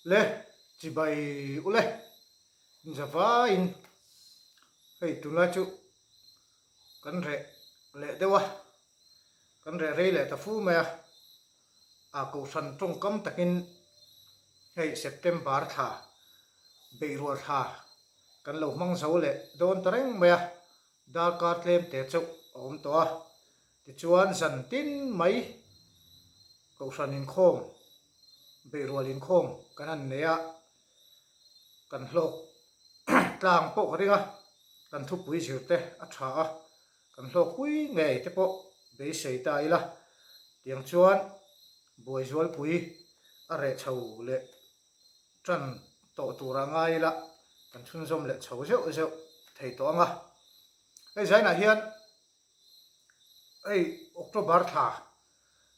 Le chibai ule zavaiin hei tunlai chu kan reh leh deuh a, kan reh rei leh ta fu mai a, a kohhran tawngkam takin hei September thla beihrual thla kan lo hmang zo leh dawn ta reng mai a, darkar tlem te chauh a awm tawh a, tichuan zan tin mai kohhran inkhawm beihrual inkhawm kan han nei a, kan hlawk tlang pawh ka ring a, kan thupui zir te a tha a, kan hlawk pui ngei te pawh beisei ta ila, tiang chuan buai zualpui a reh chho leh tan tawh tura ngai ila kan chhunzawm leh chho zeuh zeuh thei tawh ang a, hei zainah hian Hei October thla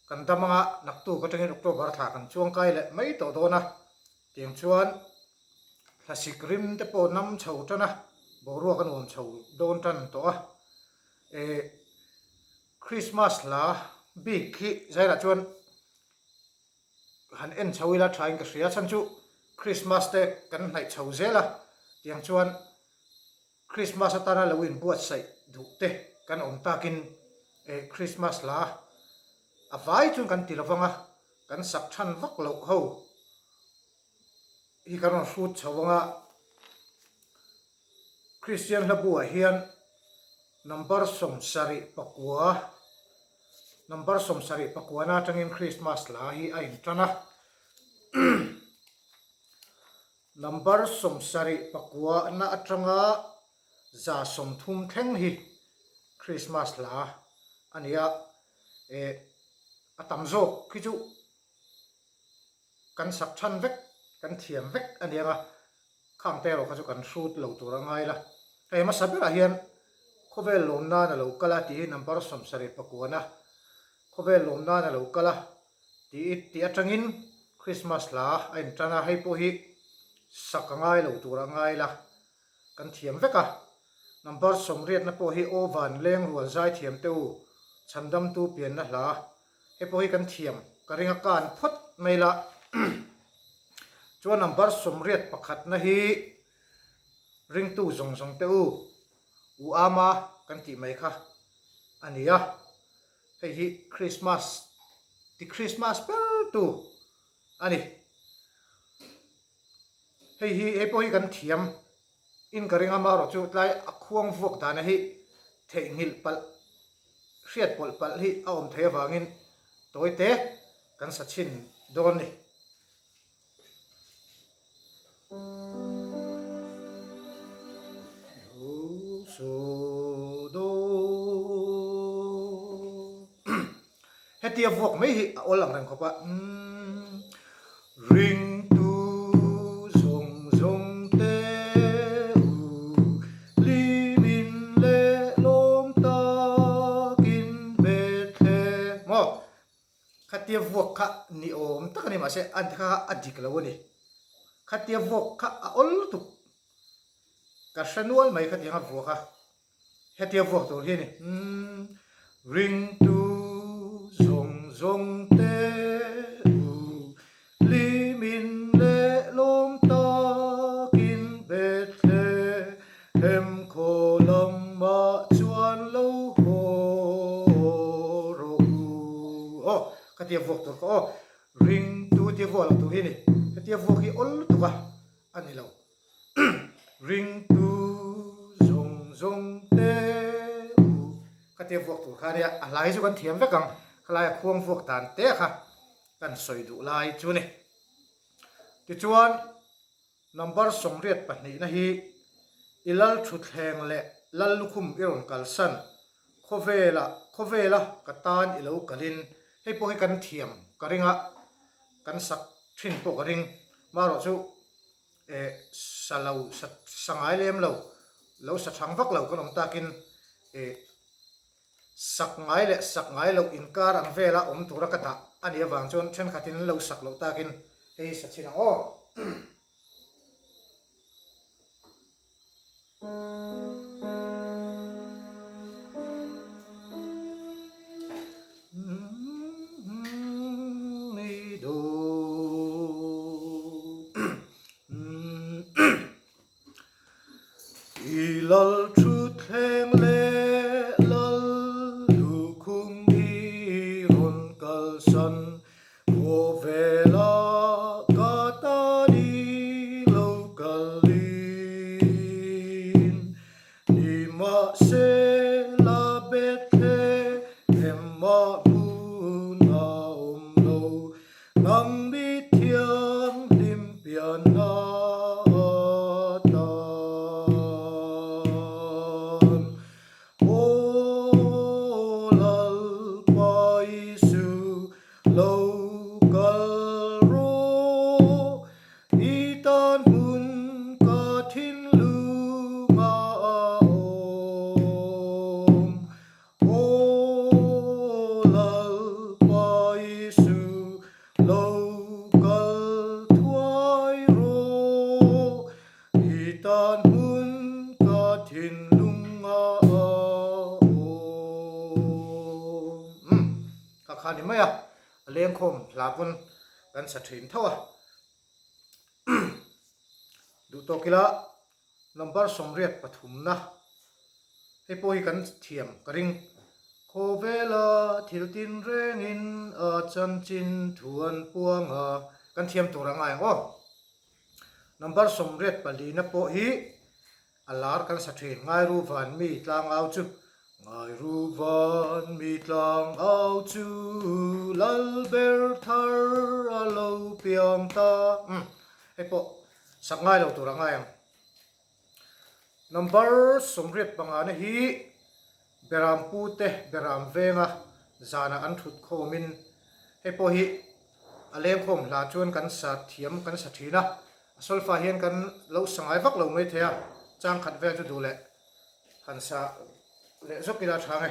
kan dam anga naktuk atangin October thla kan chuangkai leh mai tawh dawn a, tiang chuan thlasik rim te pawh nam chho tan a, boruak a nuam chho dawn tan tawh a. Eh Christmas hla bik hi zailah chuan han en chho ila thain ka hria, chhan chu Christmas te kan hnaih chho zel a, tiang chuan Christmas atana lo inbuatsaih duh te kan awm takin eh Christmas hla a vai chuan kan ti lovang a, kan sak than vak loh ho hi kan rawn hrut chho ang a, Christian hla buah hian number 79 number 79 na atangin Christmas hla hi a intan a. Number 79 na atanga 130 thleng hi Christmas hla a ni a, eh a tam zawk khi chu kan sak than vek, kan thiam vek a ni ang a, khang te erawh kha chu kan hrut lo tur a ngai la. Hei hmasa berah hian khawvel lawm nan a lo kal a tih hi number 79 na khawvel lawm nan a lo kal a Tih tih atangin Christmas hla a intan a, hei pawh hi sak a ngai lo tur a ngai la, kan thiam vek a. Number 80 na pawh hi Aw Van Leng Rual Zaithiam te u, Chhandamtu Pianna hla, hei pawh hi kan thiam ka ring a kan phawt mai la. Chuan number 81 na hi Ringtu zawng zawng te u, U Ama kan tih mai kha a ni a. Hei hi Christmas ti Christmas ber tu a ni. Hei hi hei pawh hi kan thiam in ka ring a marawh chu tlai a khuang vuak dana hi theihnghilh palh hriat pawlh palh hi a awm thei avangin tawi te kan sa chhin dawn ni. Hetia vuak mai hi a awl ang reng khawp a. Ringtu zawng zawng te u Limin leh lawm takin Bethlehem maw Khatia vuak kha ni awm tak a ni mahse a kha a dik lo a ni. Khatia vuak kha a awl lutuk. Ka hre nual mai khatiang a vuak a. Hetia vuak tur hi a ni. Ringtu zawng zawng te u Limin leh lawm takin Bethlehem khaw lamah chuan lo haw rawh u. Aw, khatia vuak tur kha aw, ringtu tia vuak loh tur hi a ni. Hetia vuak hi awl lutuk a, a ni lo. Ringtu zawng zawng te u. Khatia vuak tur kha a nia, a hlai chu kan thiam vek ang, khalaia khuang vuak dan te kha kan sawi duh lai chu a ni. Tichuan, number 82 na hi i lal thutthleng leh lal lukhum i rawn kalsan khawvela khawvela ka tan i lo kalin hei pawh hi kan thiam ka ring a, kan sak thin pawh ka ring. Marawh chu eh sa lo sa sa ngai lem lo, lo sa thang vak lo kan awm takin eh Sak ngai leh sak ngai loh inkar ang vela awm tura ka dah a nih avang chuan thenkhatin an lo sak loh takin hei hi sa chhin ang aw. Lal thutthleng leh Lal lukhum hi rawn kalsan Khawvela ka tan i lo kalin, nimahsela Bethlehem-ah hmun a awm lo, nang mi thianghlim pianna atan. Aw Lalpa Isu, lo kal rawh, i tan hmun ka thinlung a awm. Aw Lalpa Isu, lo kal thuai rawh, I tan hmun ka thinlung a awm. Umm, ka kha ni mai a, a lengkhawm hla pawn kan sa thin tho a. Duh tawk ila number 83 na hei pawh hi kan thiam ka ring. Khawvela thil tinrengin a chanchin thu an puang a, kan thiam tur a ngai ang aw. Number 84 na pawh hi a lar kan sa thin. Ngairu van mi tlang au chu. Ngairu van mi tlang au chu lal ber thar a lo piang ta. Umm hei pawh sak ngai lo tur a ngai ang. Number 85 na hi Beram pute Beram venga zanah an thut khawmin hei pawh hi A lengkhawm hla chuan kan sa thiam kan sa thin a, a solfa hian kan lo sa ngai vak lo mai thei a, chang khat vel chu duh leh han sa leh zawk ila a tha nge.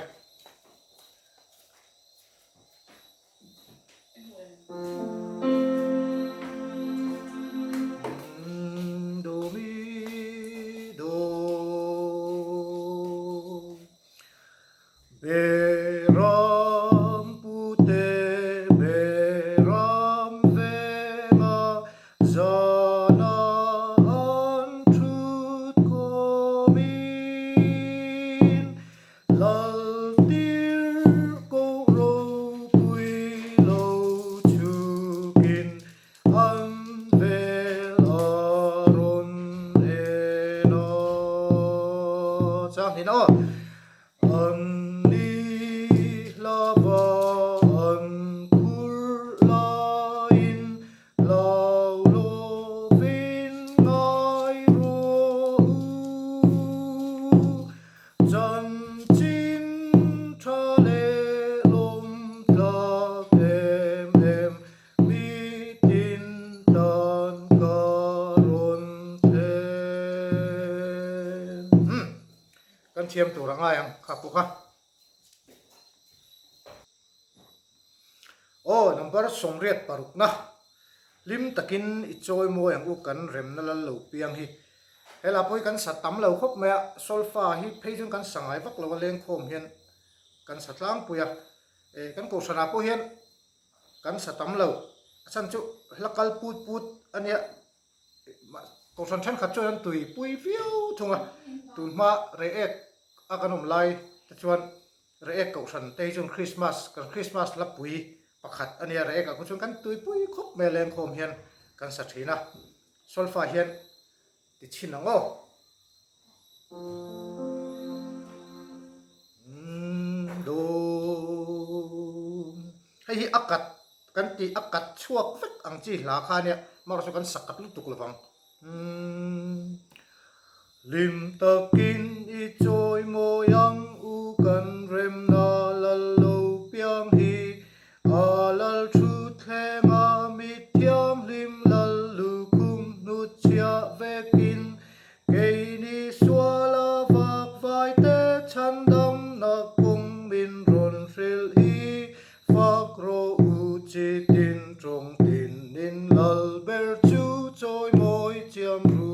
Do mi do. Beram pute beram venga zana an thut khawmin Lal tir koh ropui lo chhukin an vel a rawn en a. Chang hnin aw. An ni hlava an khur laiin lau lovin ngai rawh u. Chanchin tha leh lawm tlak em em mitin tan ka rawn thlen. Kan thiam tur a ngai ang kha pawh kha. Aw number 86 na hlim takin i chawi mawi ang u kan remna lal lo piang hi. Hela pawh hi kan sa tam lo khawp mai a, solfa hi phei chuan kan sa ngai vak lo a lengkhawm hian kan sa tlangpui a. Eh kan kohhranah pawh hian kan sa tam lo, a chhan chu hla kal put put a nia. Kohhran thenkhat chuan an tui pui viau thung a, tun hma Reiek a kan awm lai te chuan Reiek kohhran te hi chuan Christmas kan Christmas hla pui pakhat a nia Reiek ah khuan chuan kan tui pui khawp mai a lengkhawm hian kan sa thin a, solfa hian ti chhin ang aw. Hei hi a kat kan tih a kat chhuak vek ang chi hla kha nia amaherawhchu kan sak kat lutuk lovang. Hlim takin i chawi mawi ang u kan remna lal lo piang hi a lal thutthleng a mithianghlim lal lukhum hnutchhiah vekin Keini suala vak vaite chhandamna kawng min rawn hrilh hi fak rawh u chi tin tawng tin in lal ber chu chawi mawi chiam ru.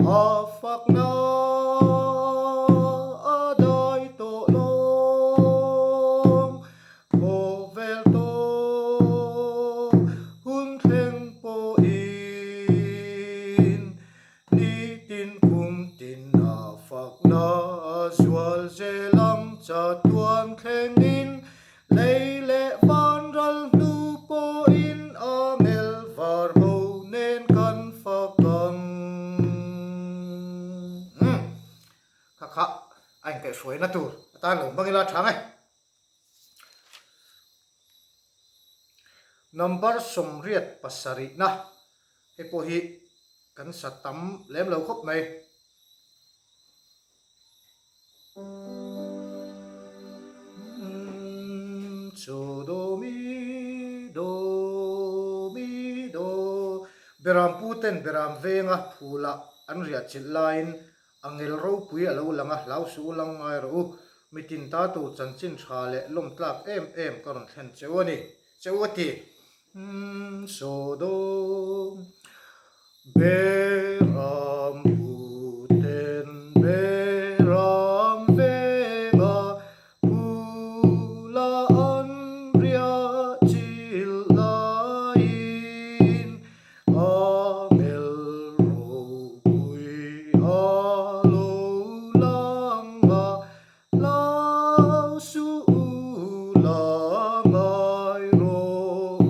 A fakna a dai tawh lawng Khawvel tawh hun thleng pawhin nitin. Kaihhruaina tur atan lo hmang ila tha nge. Number 87 na hei pawh hi kan sa tam lem lo khawp mai. Chaw do mi do mi do Beram pu ten beram venga phulah an riah chilh laiin A ngel ropui a lo lang a, hlau suh u lang ngai rawh u. Mitin ta tur chanchin tha leh lawm tlak em em ka rawn thlen cheu a ni. Cheu a ti. Umm Sodom Beram uten Beram venga Phula an riah chilh laiin A ngel ropui a lo lang a, hlau suh u la ngai rawh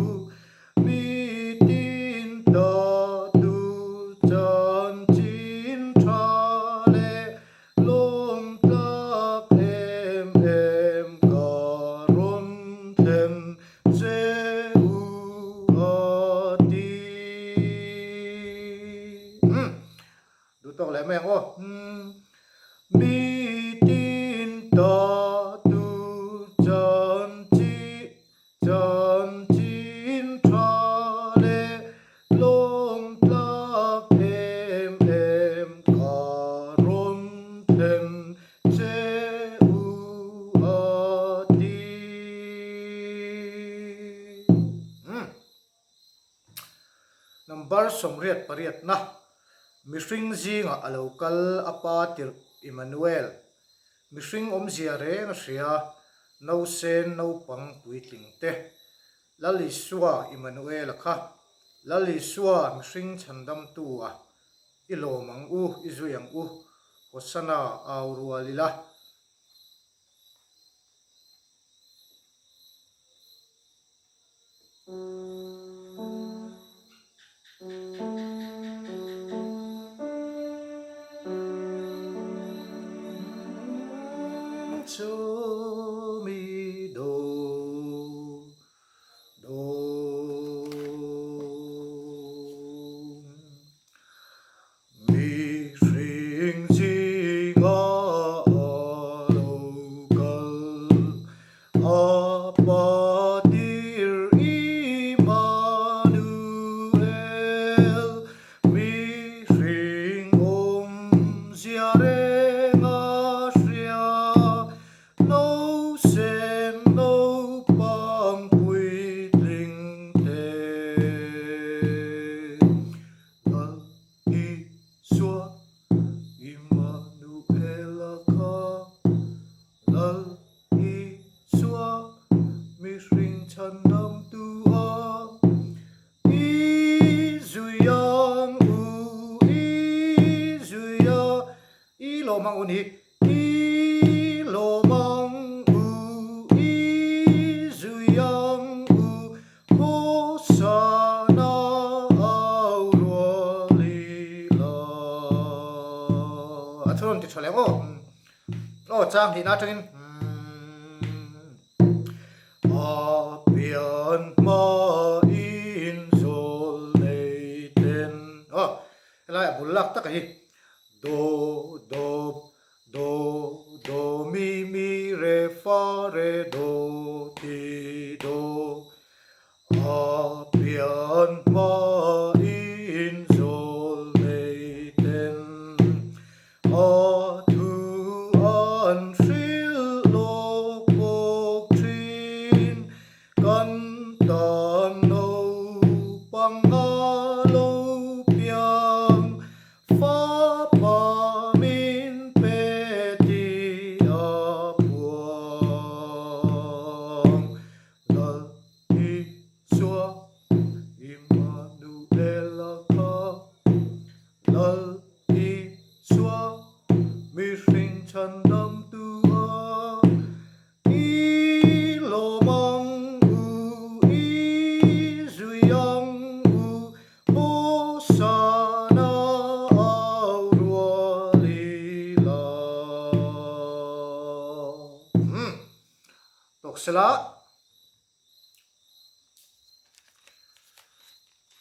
u. Mitin ta tu chanchin tha leh lawm tlak em em ka rawn thlen Che u a ti. Umm. Duh tawk leh mai ang aw. Umm. Mi tin ta tu chan chi chan chin tha leh lawm tlak em em ka rawn thlen Che u a ti. Umm. Number 88 na mihring zingah a lo kal a pa tirh Emmanuel. Mihring awmzia reng a hria, nausen naupang puitling te. Lal Isua Emmanuel-a kha Lal Isua mihring chhandamtu a I lawm ang u, i zui ang u, Hosanna au rual ila. Chu mi do. Mihring zinga a lo kal, a pa tir Immanuel. Mihring awmzia reng a hria, No sen naupang puitling te. Lal Isua Immanuela kha, Lal Isua mihring chhandamtu a, I zui ang u, i zui a, i lawm ang u ni. I lawm ang u, i zui ang u, Hosana au rual i la. A thu rawn ti tha leh aw. Aw chang hlihna atangin. A pian hmain zawl nei ten. Aw helai a bul lak taka hi. Do, do, do, do, mi, mi, re, fa, re, do, ti, do. A pian hmain zawl nei ten, a thu an hrilh lawk bawk thin. Kan tan naupang a lo piang Fapa min pe ti a phuang. Lal Isua Immanuel. sela.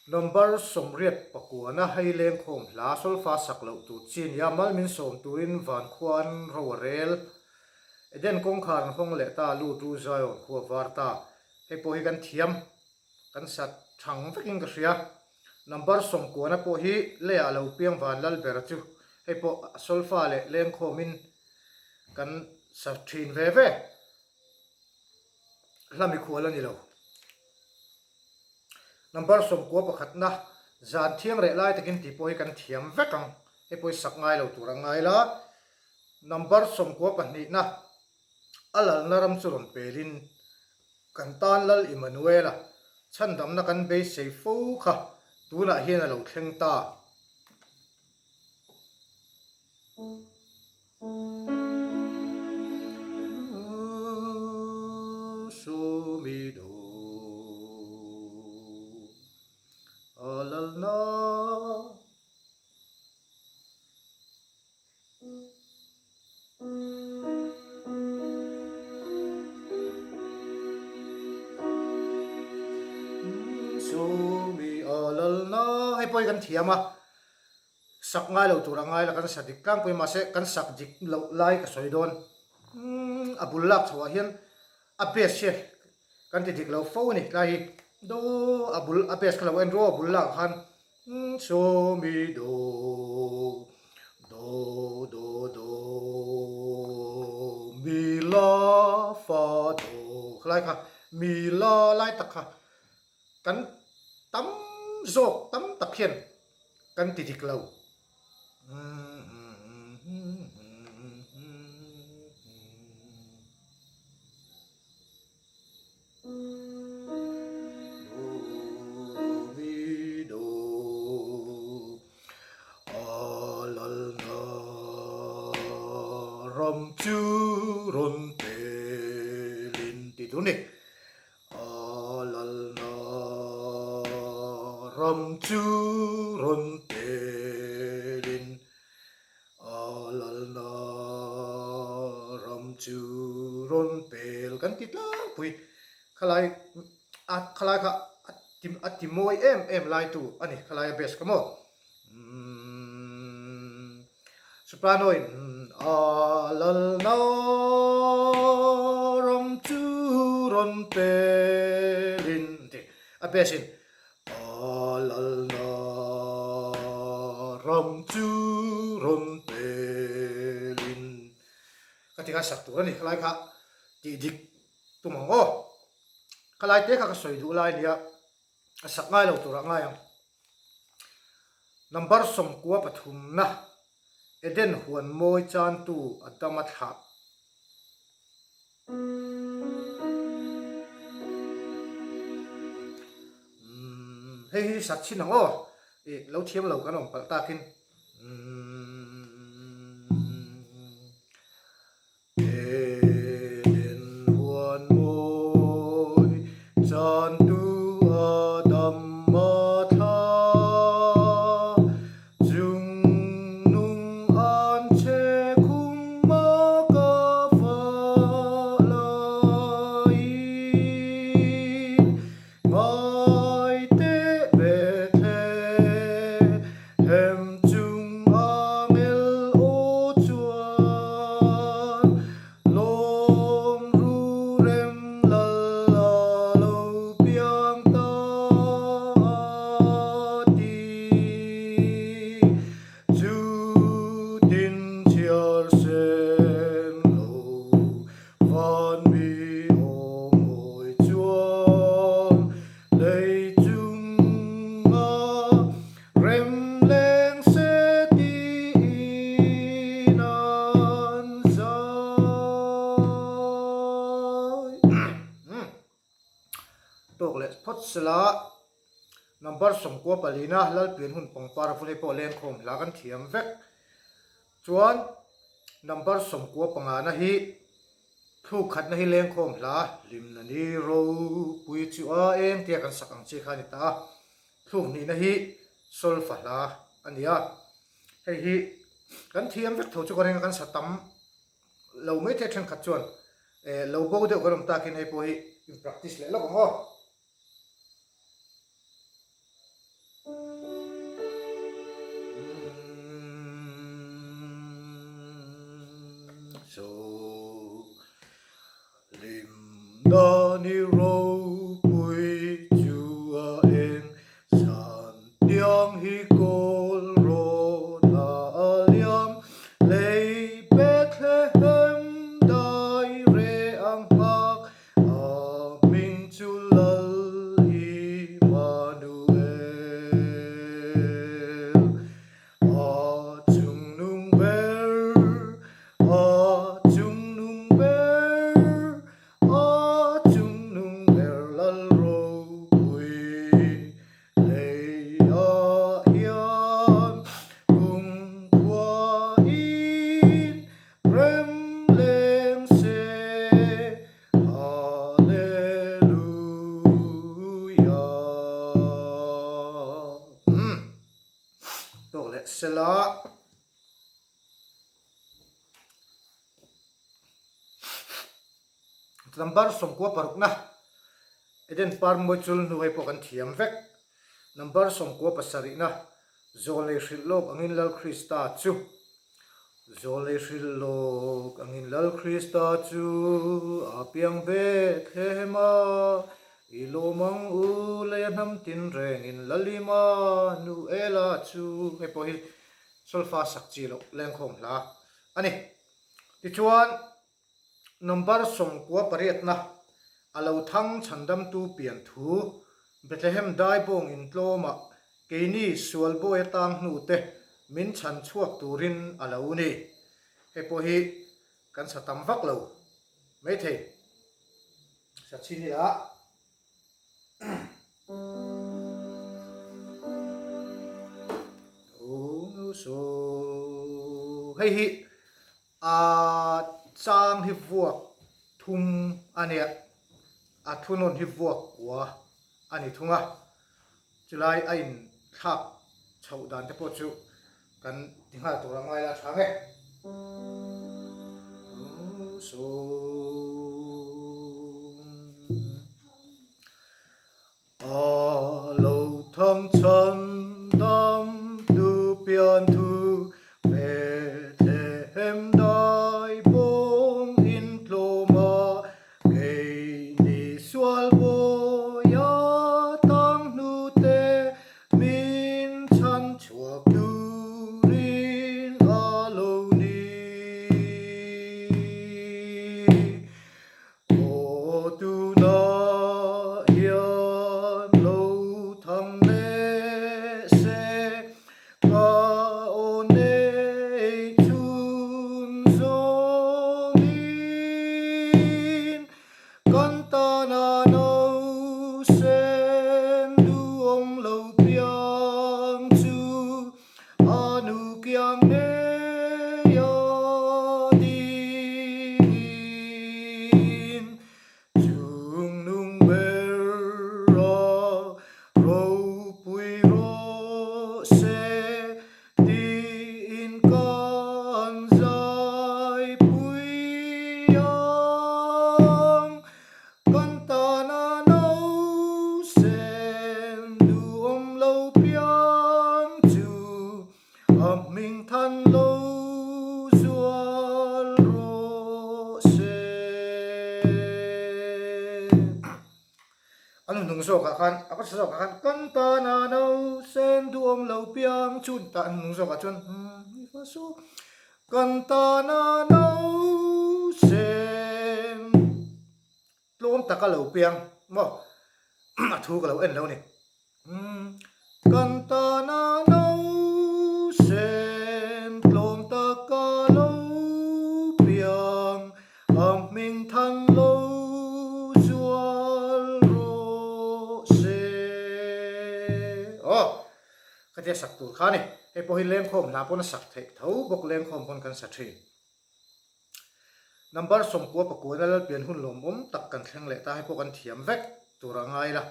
Number 88na hei lengkhawm hla solfa sak loh tur chi nia mal min sawm turin van khuan ro a rel. Eden kawngkhar an hawng leh ta lut ru Zion khua var ta. Hei pawh hi kan thiam kan sa thang vekin ka hria. Number 90na pawh hi leiah lo piang van lal bera chu hei pawh solfa leh lengkhawmin kan sa thin ve ve. Hla mikhual a ni lo. Number 90 pakhatna, zan thiang reh lai takin tih pawh hi kan thiam vek ang. Hei pawh hi sak ngai lo tur a ngai la. Number 90 pahnihna, a lalna ram chu rawn pelin kan tan Lal Immanuela chhandamna kan beisei fo kha tunah hian a lo thleng ta. Hei pawh hi kan thiam a. Sak ngai lo tur a ngai la kan sa dik tlangpui mahse kan sak dik loh lai ka sawi dawn. A bul lak chhoh ah hian a base hi kan ti dik lo fo a ni tlai hi do a bul a base kha lo en ru a bul lak ah khan so mi do do do do mi la fa do khalai kha mi la lai tak kha kan tam zawk tam tak hian kan ti dik lo. Ram chu rawn pelin ti tur ni. A lalna ram chu rawn pelin, a lalna ram chu rawn pel kan ti tlangpui. Khalai a khalai kha a ti a ti mawi em em laitu a ni khalai a best kha maw. Soprano in A lalna ram chu rawn pelin an ti. A bass in A lalna ram chu rawn pelin ka ti kha sak tur a ni. Khalai kha tih dik tum ang aw. Khalai te kha ka sawi duh lai nia. A sak ngai lo turah ngai ang. Number 93 na, Eden huan mawi chantu Adama thlah. Hei hi sak chhin ang aw, ih lo thiam lo kan awm palh takin. Eden huan mawi chantu a dam a thla, chung nung an che khum ma ka fa laiin ngai teh Bethlehem chung angel aw chuan lawm ru rem lal a lo piang ta a ti. Chu tin chhiar sen lo van mi aw mawi chuan lei chunga rem leng se tiin an zai. Tawk leh phawt sela number 94 na Lalpian hun pangpar a vun hei pawh lengkhawm hla kan thiam vek chuan number 95 na hi Thluk khatna hi lengkhawm hla hlimna ni ropui chu a eng tia kan sak ang chi kha a ni ta a, thluk hnihna hi solfa hla a ni a, hei hi kan thiam vek tho chu ka ring a, kan sa tam lo mai thei thenkhat chuan. Eh, lo bo deuh kan awm takin hei pawh hi in practice leh lawk ang aw. So, Limna ni ropui chu a eng Zan tiang hi kawl rawn a liam Lei Bethlehem dai re ang nghak A hming chu Lal Immanuel. A chungnung ber, a chungnung ber, a chungnung ber lal ropui leiah hian kumkhuain rem leng se. Hallelujah. Tawk leh sela. Number 16 Eden par mawi chul hnu hei pawh kan thiam vek. Number 17 na Zawlnei hrilh lawk angin Lal Krista chu Zawlnei hrilh lawk angin Lal Krista chu a piang Bethlehem a, i lawm ang u leia hnam tin rengin Lalima nu Ela chu hei pawh hi solfa sak chi loh lengkhawm hla a ni. Tichuan Number 18 na a lo thang chhandamtu pian thu Bethlehem daibawng intlawmah keini sual bawi atang hnute min chhan chhuak turin a lo ni. Hei pawh hi kan sa tam vak lo maithei. Sa chhin ila. Hei hi A chang hi vuak thum a nia, a thunawn hi vuak kua a ni thung a, chulai a inthlak chhoh dan te pawh chu kan ti nghal tur a ngai la tha nge. A lo thang chhan dam tu pian thu Bethlehem dai bawng in tlawm a, keini sual bawia tang hnute min chhan chhuak turin a lo ni. Aw tunah hian lo thang leh se, ka aw nei chhun zawngin kan tana nausen duhawm lo piang chu A nu kiang ngei a dingin chung nung ber a ropui rawh se tiin kan zai pui ang. Kan tana nausen duhawm lo piang chu a hming than lo zual rawh se. A hnuhnung zawkah khan, a hmasa zawkah khan kan tana nausen duhawm lo piang chu a ni ta, a hnuhnung zawkah chuan kan tana nausen. Tlawm taka lo piang maw a thu ka lo en lo ni. Kan tana nausen tlawm taka lo piang a hming than lo zual rawh se. Aw khatia sak tur kha a ni. Hei pawh hi lengkhawm hla pawn a sak theih tho bawk lengkhawm pawn kan sa thin. Number 99 na Lalpian hun lawmawm tak kan thleng leh ta hei pawh kan thiam vek tur a ngai la.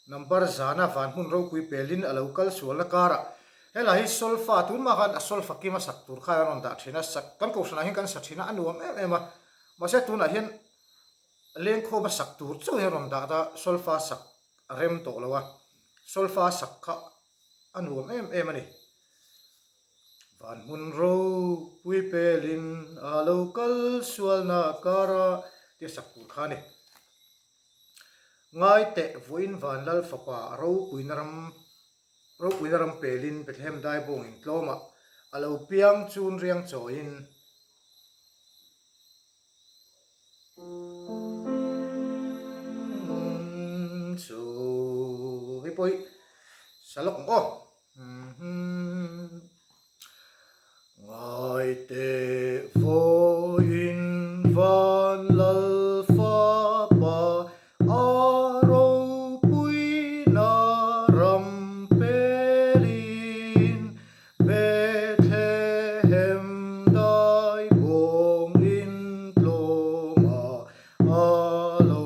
Number zana van hmun ropui pelin a lo kal sualna karah helai hi solfa tunmah khan a solfa kim a sak tur khan an rawn dah thin a, sak kan kohhranah hian kan sa thin a, a nuam em em a. Mahse tunah hian. Lengkhawma sak tur chauh hian rawn dah ta, solfa sak a rem tawh lo a, solfa sak kha a nuam em em a ni. Van hmun ropui pelin a lo kal sualna kara tia sak tur kha a ni. Ngai teh vawiin Vanlal fapa a ropuina ram ropuina ram pelin Bethlehem daibawngin tlawmah a lo piang chun riang chawiin. Chu hei pawh hi sa lawk ang aw. Ngai teh vawiin van lal fapa a ropuina ram pelin Bethlehem dai bawngin tlawmah a lo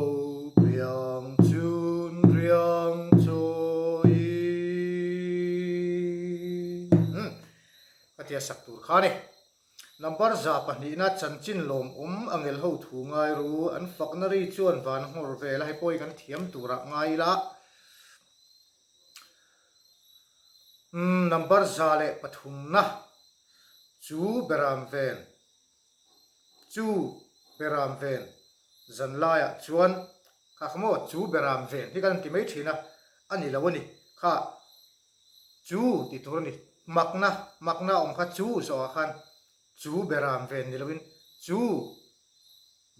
piang chun riang chawiin. Ka tia sak tur kha a ni. Number 200na chanchin lawmawm a ngel ho thu ngai ru an fakna ri chuan van nghawr vel a hei pawh hi kan thiam turah ngai ila. Number 103na chu beram ven chu beram ven zan laiah chuan kha kha maw chu beram ven hi kan ti mai thin a, a ni lo a ni kha chu tih tur a ni makna makna a awm kha chu zawhah khan chu beram ven ni loin chu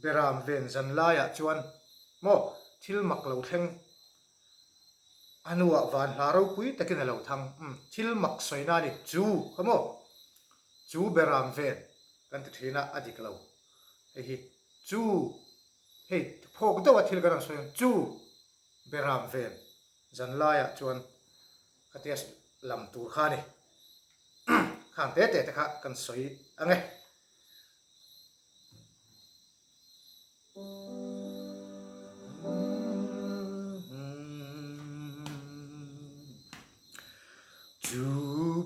beram ven zan laiah chuan maw thil mak lo thleng A hnuah van hla ropui takin a lo thang. Umm, thil mak sawina a ni. Chu, kha maw? Chu beram ven kan ti thin a, a dik lo. Hei hi chu, hei phawk deuha thil kan rawn sawi ang, chu beram ven zan laiah chuan khatia lam tur kha a ni. Khang te te te kha kan sawi ang e. Chu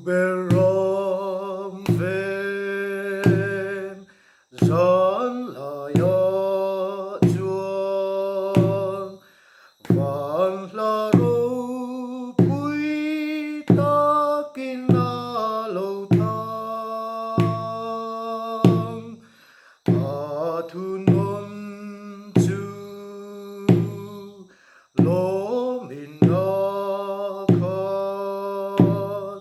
ber ram ven zan laiah chuan van hla ropui takin a lo thang. A thunawn chu lawmin a khat,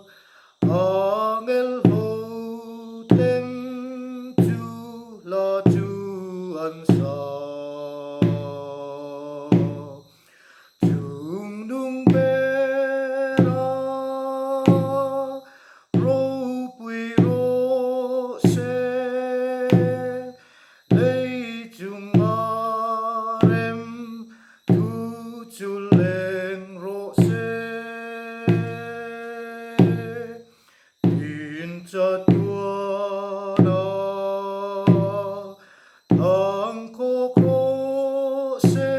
angel ho teng chu hla chu an sa. Chung nung bera ropui rawh se, lei chunga rem thu chu leng rawh se. Tin chatuana thang khawk rawh se,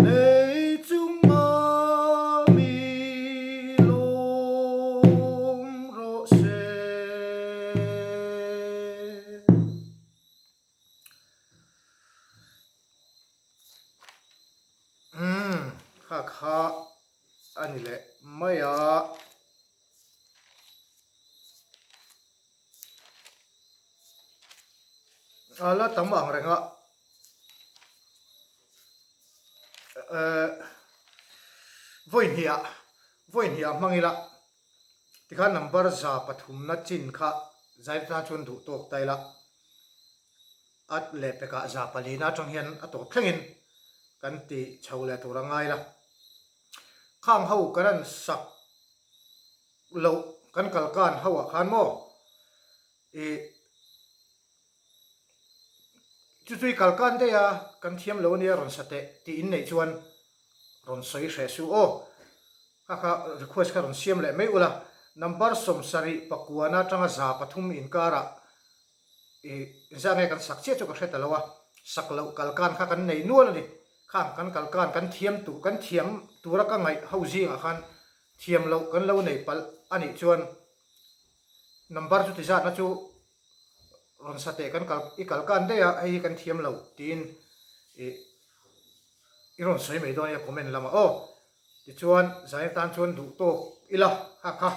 lei chunga mi lawm rawh se. Umm, kha kha a ni leh mai a. A la tam ang reng a. Eh, vawi hnih ah, vawi hnih ah hmang ila. Tikhan number 300na chin kha zai tan chuan duh tawk ta ila. A lehpekah 400na atang hian a tawp thlengin kan ti chho leh tur a ngai la. Khang ho kan an sak loh kan kal kan ho ah khan maw ih chu chu i kal kan daih a kan thiam lo ania rawn sa teh tih in neih chuan rawn sawi hreh suh aw. Kha kha request kha rawn siam leh mai ula number 70 pakuana atanga 300 inkarah I zah nge kan sak chiah chu ka hre ta lo a, sak loh kalkan kha kan nei nual a ni. Khang kan kalkan kan thiam tur kan thiam tura ka ngaih ho zingah khan thiam loh kan lo nei palh a nih chuan number chu ti zatna chu Rawn sa teh kan kal i kal kan daih a, hei hi kan thiam lo tiin ih i rawn sawi mai dawn nia comment lamah aw. Tichuan zai atan chuan duh tawk ila kha kha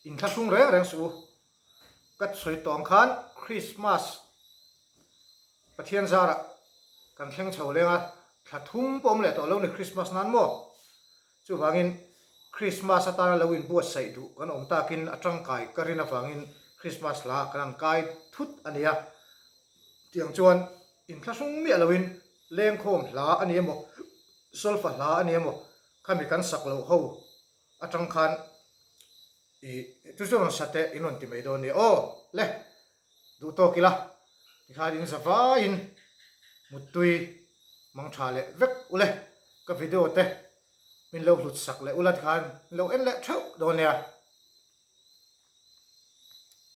inthlahrung reng reng suh u. Ka sawi tawh ang khan Christmas Pathian zarah kan thleng chho leng a, thla thum pawh awm leh tawh lo ni Christmas nan maw? Chuvangin Christmas atana lo inbuatsaih duh kan awm takin a tangkai ka rin avangin Christmas hla kan han kai thut a nia. Tiang chuan inthlahrung miah loin lengkhawm hla a ni emaw, solfa hla a ni emaw khami kan sak loh ho atang khan ih chu chu rawn sa teh in rawn ti mai dawn nia aw le. Duh tawk ila tikhan in za vaiin muttui mang tha leh vek ule ka video te min lo hlut sak leh ula tikhan min lo en leh theuh dawn nia.